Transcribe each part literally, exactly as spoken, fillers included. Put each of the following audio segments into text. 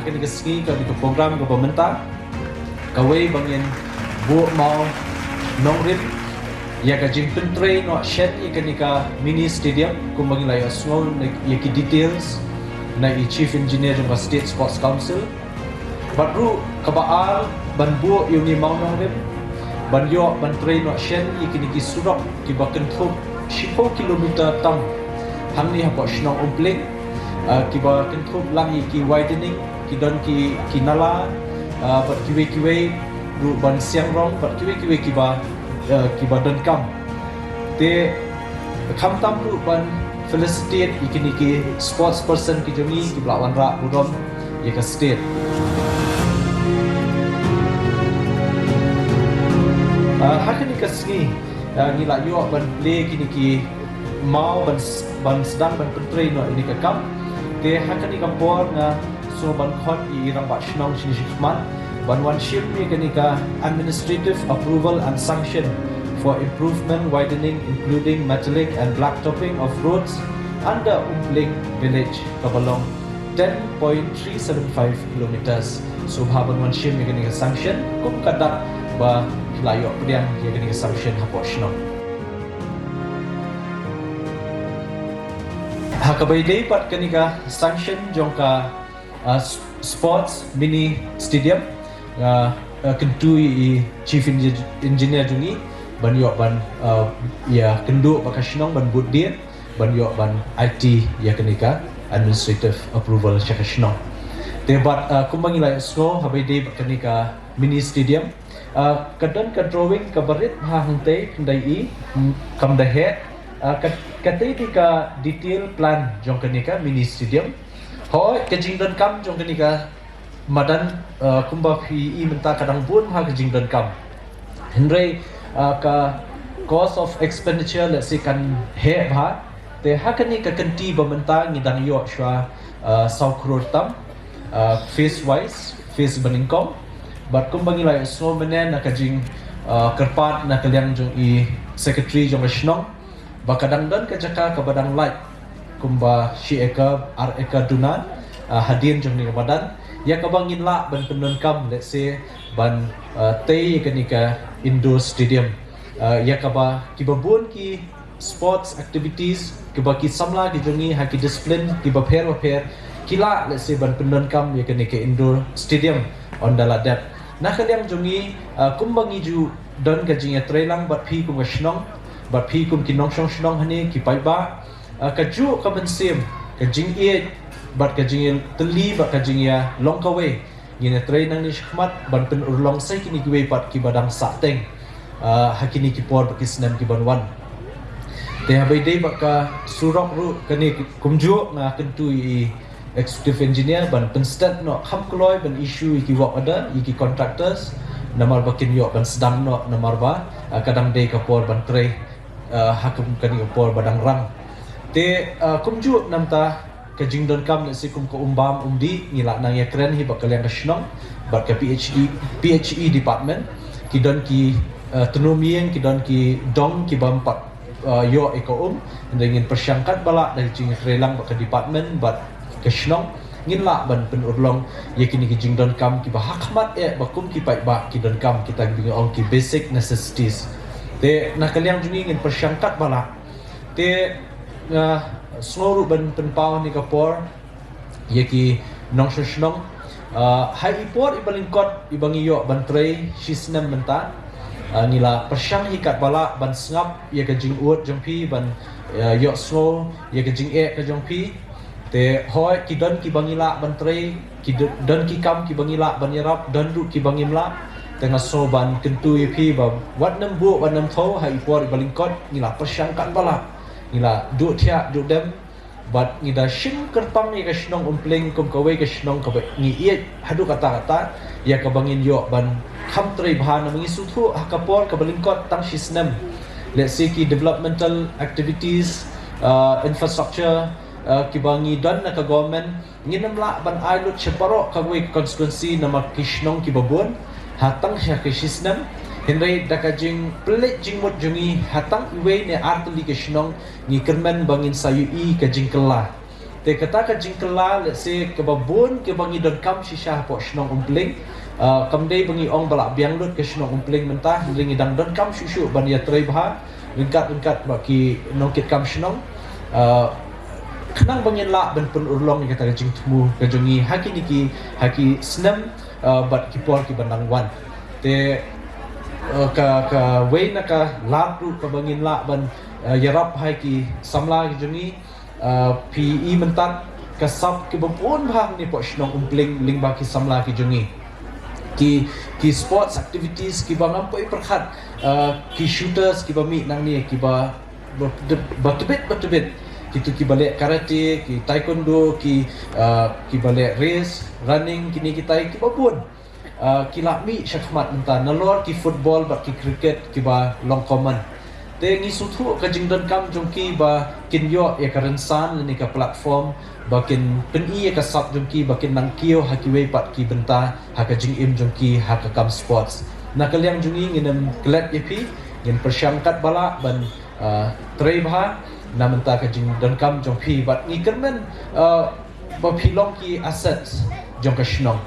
Kane ka sngi kane ka program kaba mynta, kawei ba ngin buh maw nongrim ïa ka jingpyntrei noh shen ïa kane ka mini stadium, kumba ngi la ïohsngew ïa ki details na i Chief Engineer jong ka State Sports Council. Bad ruh kaba ar, ban buh ïa une u maw nongrim ban ïoh ban trei noh shen ïa kine ki surok kiba kynthup shiphew kilometer tam hangne hapoh shnong Umpling, ah, kiba kynthup lang ïa ki widening, ki don ki, ki nala, ah, bad kiwei kiwei ruh ban siang rong, bad kiwei kiwei kiba, ah, kiba donkam. Te khamtam ruh ban felicitate ïa kine ki sports person ki jong ngi kiba la wanrah burom ïa ka state. Ah, ha kane ka sngi, ah, ngi la ïoh ban plie kine ki maw ban s-, ban sdang ban pyntrei noh ïa kane ka kam. Te ha kane ka por nga sngew ban khot ïa i rangbah shnong shini shakhmat ban wan shim ïa kane ka administrative approval and sanction for improvement widening including metallic and blacktopping of roads under Umpling village kaba long ten point three seven five kilometers. So bha ban wan shim ïa kane ka sanction kum ka dak ba ki la ïoh pdiang ïa kane ka sanction hapoh shnong. Ha kaba ïadei bad kane ka sanction jong ka, ah, s-, sports mini stadium, ah, ah, kyntu ïa i Chief Engi-, Engineer jong ngi ban ïoh ban, ah, ïa kynduh bad ka shnong ban bud dien ban ïoh ban aiti ïa kane ka administrative approval sha ka shnong. Te bad, ah, kumba ngi la ïohsngew ha kaba ïadei bad kane ka mini stadium, ah, ka don ka drawing kaba rit ha hangtei, khyndai i, mm, kam da heh, ah, ka, katei te ka detail plan jong kane ka mini stadium. Hooid, ka jingdonkam jong kane ka madan, ah, kumba phi i mynta ka dang bun ha ka jingdonkam. Hynrei, ah, ka cost of expenditure lehse kan heh bha. Te ha kane ka kynti ba mynta ngi dang ïoh shuwa, ah, saw klur tam, ah, phase wise, phase banyngkong. Bad kumba ngi la ïohsngew mynne na ka jing, ah, kyrpad na ka liang jong i secretary jong ka shnong ba ka dang don ka jaka kaba dang lait kumba shi acre, ar acre duna, ah, hadien jong kane ka madan ïa kaba ngin lah ban pyndonkam, lehse ban, ah, tei ïa kane ka indoor stadium, ah, ïa kaba kiba bun ki sports activities kiba ki samla ki jong ngi ha ki discipline kiba pher ba pher ki lah lehse ban pyndonkam ïa kane ka indoor stadium ynda la dep. Na ka liang jong ngi, ah, kumba ngi ju don ka jingïatreilang bad phi kum ka shnong, bad phi kum ki nongshong shnong hangne ki paidbah, ah, kajuh ka mynsiem, ka jingïeit bad ka jingïatylli bad ka jingïalong kawei, ngin ïatrei nangne shakhmat ban pynurlong sa ïa kine kiwei pat kiba dang sahteng, ah, ha kine ki por bad ki snem ki ban wan. Te ha kaba ïadei bad ka surok ruh, kane kumjuh nga kyntu ïa i executive engineer ban pynstet noh kham kloi ban issue ïa ki work order ïa ki contractors, namar ba kin ïoh ban sdang noh, namar ba, ah, ka dang dei ka por ban trei, ah, ha kum kane ka por ba dang rang. Te, ah, kumjuh namar ka jingdonkam lehse kum ka um bam um dih, ngi lah nang ïakren hi bad ka liang ka shnong bad ka P H E, P H E department. Ki don ki, eh, tnum ïing, ki don ki dong ki bym pat, eh, ïoh ïa ka um. Hynrei ngin pyrshang katba lah da ka jingïatreilang bad ka department bad ka shnong, ngin lah ban pynurlong ïa kine ki jingdonkam kiba ha khmat eh ba kum ki paidbah ki donkam, kita kiba ngi ong ki basic necessities. Te na ka liang jong ngi ngin pyrshang katba lah. Te nga sngew ruh ban pynpaw ha kane ka por ïa ki nongshong shnong, ah, ha i por iba lyngkot iba ngi ïoh ban trei shi snem mynta, ah, ngi la pyrshang hi katba lah ban sngap ïa ka jingud jong phi, ban, ah, ïohsngew ïa ka jingeh ka jong phi. Te hooid, ki don kiba ngi lah ban trei, ki do-, don ki kam kiba ngi lah ban ïarap, don ruh kiba ngim lah. Te nga sngew ban kyntu ïa phi ba wat nym buh, wat nym thew, ha i por iba lyngkot ngi la pyrshang katba lah, ngi la duh thiah duh dem bad ngi da shim kyrpang ïa ka shnong Umpling kum kawei ka shnong kaba ngi ïeit haduh katta katta, ïa kaba ngin ïoh ban kham trei bha, namar ngi sngewthuh ha ka por kaba lyngkot tang shi snem, lehse ki developmental activities, ah, infrastructure, ah, kiba ngi don na ka government, ngin ym lah ban ai lut sha baroh kawei ka constituency namar ki shnong kiba bun ha tang sha ka shi snem. Hynrei da ka jingpynleit jingmut jong ngi ha tang iwei ne ar tylli ka shnong, ngi kyrmen ba ngin sa ïohi ka jingkylla. Te kata ka jingkylla, let's say, kaba bun kaba ngi donkam shisha hapoh shnong Umpling. Ah, kam dei ba ngi ong ba la biang lut ka shnong Umpling mynta, hynrei ngi dang donkam shuh shuh ban ïa trei bha ryngkat ryngkat bad ki nongkitkam shnong. Ah, khnang ba ngin lah ban pynurlong ïa kata ka jingthmu ka jong ngi ha kine ki, ha ki snem, ah, bad ki por kiba nang wan. Te, ah, ka, kawei na ka lad ruh kaba ngin lah ban, ah, ïarap ha ki samla ki jong ngi. Ah, phi i mynta ka sap kiba bun bha hangne hapoh shnong Umpling lyngba ki samla ki jong ngi. Ki, ki sports activities kiba ngam poi pyrkhat, ah, ki shooters kiba mih nangne kiba ba, ba tbit, ba tbit. Kitu kiba leh karate, ki taekwondo, ki, ah, kiba leh race, running, kine kitai kiba bun. Ah, ki la mih shakhmat mynta, nalor ki football bad ki cricket kiba long common. Te ngi sngewthuh ka jingdonkam jong ki ba kin ïoh ïa ka rynsan lane ka platform ba kin pyni ïa ka sap jong ki ba kin nang kiew ha kiwei pat ki bynta ha ka jingim jong ki ha ka kam sports. Na ka liang jong ngi ngin ym klet ïa phi, ngin pyrshang katba lah ban, ah, trei bha na mynta ka jingdonkam jong phi bad ngi kyrmen, ah, ba phi long ki assets jong ka shnong.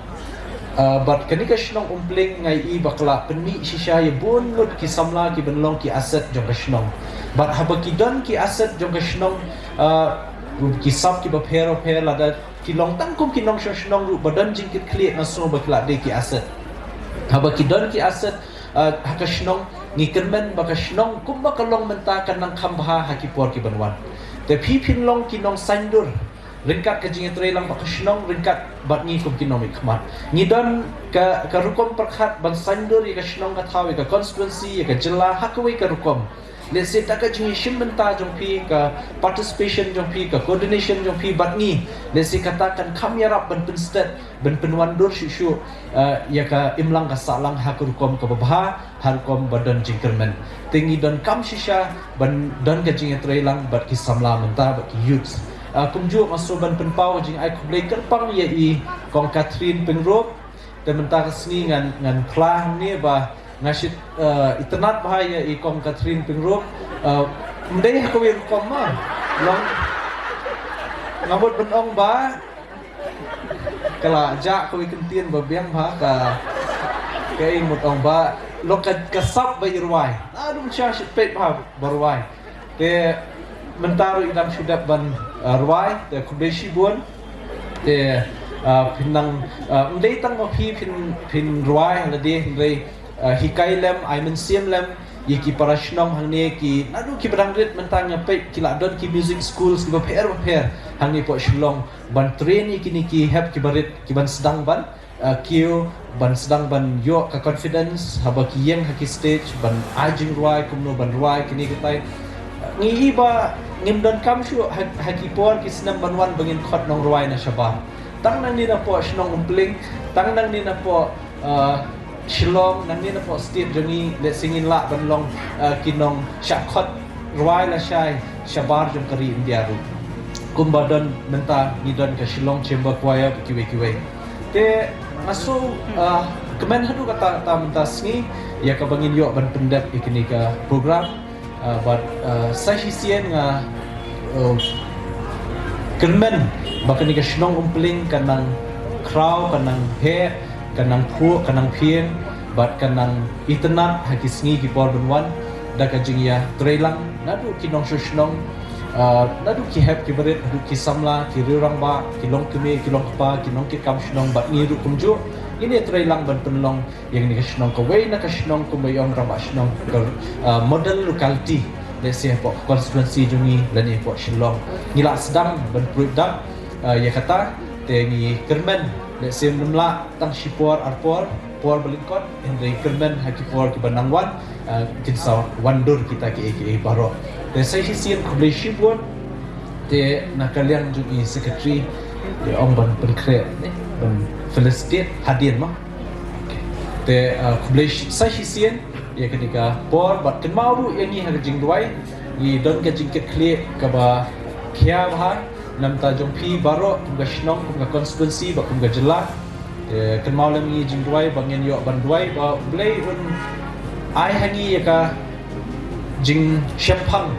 Ah, bad kane ka shnong Umpling nga i ba ka la pynmih shisha ïa bun ngut ki samla kiban long ki asset jong ka shnong. Bad haba ki don ki asset jong ka shnong, ah, ki sap kiba pher bapher, lada ki long tang kum ki nongshong shnong ruh ba don jingkitkhlieh, nga sngew ba ki la dei ki asset. Haba ki don ki asset, ah, ha ka shnong, ngi kyrmen ba ka shnong kumba ka long mynta kan nang kham bha ha ki por kiban wan. Te phi phin long ki nongsaindur ryngkat ka jingïatreilang bad ka shnong, ryngkat bad ngi kum ki nongmihkhmat. Ngi don ka, ka rukom pyrkhat ban saindur ïa ka shnong, ka thaw, ïa ka constituency, ïa ka jylla ha kawei ka rukom. Let's say, da ka jingïashim bynta jong phi, ka participation jong phi, ka coordination jong phi bad ngi, let's say, kata kan kham ïarap ban pynsted, ban pynwandur shuh shuh, eh, ïa ka imlang ka sahlang ha ka rukom kaba bha, ha rukom ba don jingkyrmen. Te ngi donkam shisha ban don ka jingïatreilang bad ki samla mynta bad ki youths. Ah, kumjuh nga sngew ban pynpaw ka jingai khublei kyrpang ïa i Kong Catherine Pyngrope. Te mynta ka sngi ngan, ngan phla hangne ba nga shait, ah, itynnad bha ïa i Kong Catherine Pyngrope. Ah, ym dei ha kawei rukom ma. Long, nga mut ban ong ba ka la jah kawei kyntien ba biang bha, ka, ka i mut ong ba long ka, ka sap ba i rwai. Naduh mynshwa shait peit bha ba rwai. Te mynta ruh i dang shu dep ban, ah, rwai, te khublei shibun. Te, ah, phin nang, ah, ym dei tang ma phi phin, phin rwai ha lade, hynrei, ah, hikai lem, ai mynsiem lem ïa ki para shnong hangne, ki naduh kiba dang rit mynta, nga peit ki la don ki music schools kiba pher bapher hangne hapoh Shillong ban train ïa kine ki hep kiba rit kiban sdang ban, ah, kiew, ban sdang ban ïoh ka confidence haba ki ïeng ha ki stage ban ai jingrwai, kumno ban rwai, kine kitai. Ngi i ba ngim donkam shuh ha, ha ki por ki snem ban wan ba ngin khot nongrwai na shabar. Tang nangne napoh shnong Umpling, tang nangne napoh, ah, Shillong, nangne napoh state jong ngi, let's say, ngin lah ban long, ah, ki nongshah khot rwai lashai shabar jong ka ri India ruh. Kumba don mynta, ngi don ka Shillong Chamber Choir bad kiwei kiwei. Te nga sngew, ah, kmen haduh katta katta mynta sngi ïa kaba ngin ïoh ban pyndep ïa kane ka program. Ah, bad, ah, sa shisien nga, ah, kyrmen ba kane ka shnong Umpling kan nang khraw, kan nang heh, kan nang phuh, kan nang phieng, bad kan nang itynnad ha ki sngi ki por ban wan da ka jingïatreilang naduh ki nongshong shnong, ah, naduh ki hep ki barit, naduh ki samla, ki rangbah, ki longkmie, ki longkpa, ki nongkitkam shnong bad ngi ruh kumjuh. Ngin ïatreilang ban pynlong ïa kane ka shnong kawei na ka shnong kumba ong rangbah shnong ka, ah, model locality, let's say, hapoh constituency jong ngi lane hapoh Shillong. Ngi la sdang ban pruit dap, ah, ïa kata, te ngi kyrmen, let's say, ym lah tang shi por ar por, por ba lyngkot, hynrei kyrmen ha ki por kiba nang wan, ah, kin sa wandur kita kiei kiei baroh. Te sa shisien khublei shibun. Te na ka liang jong i secretary, te ong ban pynkhreh, ne, ban felicitate hadien ma. Te, ah, khublei shi-, sa shisien ïa kane ka por bad kynmaw ruh ïa ngi ha ka jingrwai. Ngi don ka jingkitkhlieh kaba khia bha na bynta jong phi baroh kum ka shnong, kum ka constituency bad kum ka jylla. Te kynmaw lem ïa ngi jingrwai ba ngin ïoh ban rwai ba U Blei un ai ha ngi ïa ka jingshemphang,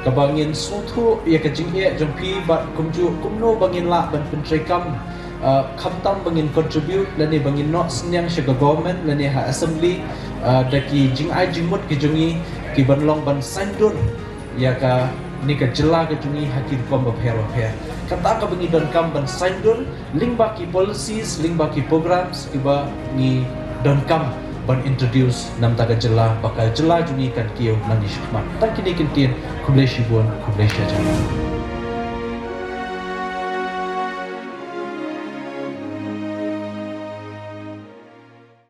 Kaba ngin sngewthuh ïa ka jingeh jong phi bad kumjuh kumno ba ngin lah ban pyntreikam, uh, khamtam ba ngin contribute lane ba ngin noh synñiang sha ka government lane ha assembly, uh, da ki jingai jingmut ki jong ngi ki ban long ban saiñdur ïa kane ka jylla ka jong ngi ha ki rukom bapher bapher. Kata kaba ngi donkam ban saiñdur lyngba ki policies, lyngba ki programs kiba ngi donkam ban introduce namta ka jylla, ba ka jylla jong ngi kan kiew nangne shakhmat. Tang kine ki ktien, khublei shibun, khublei shihajar.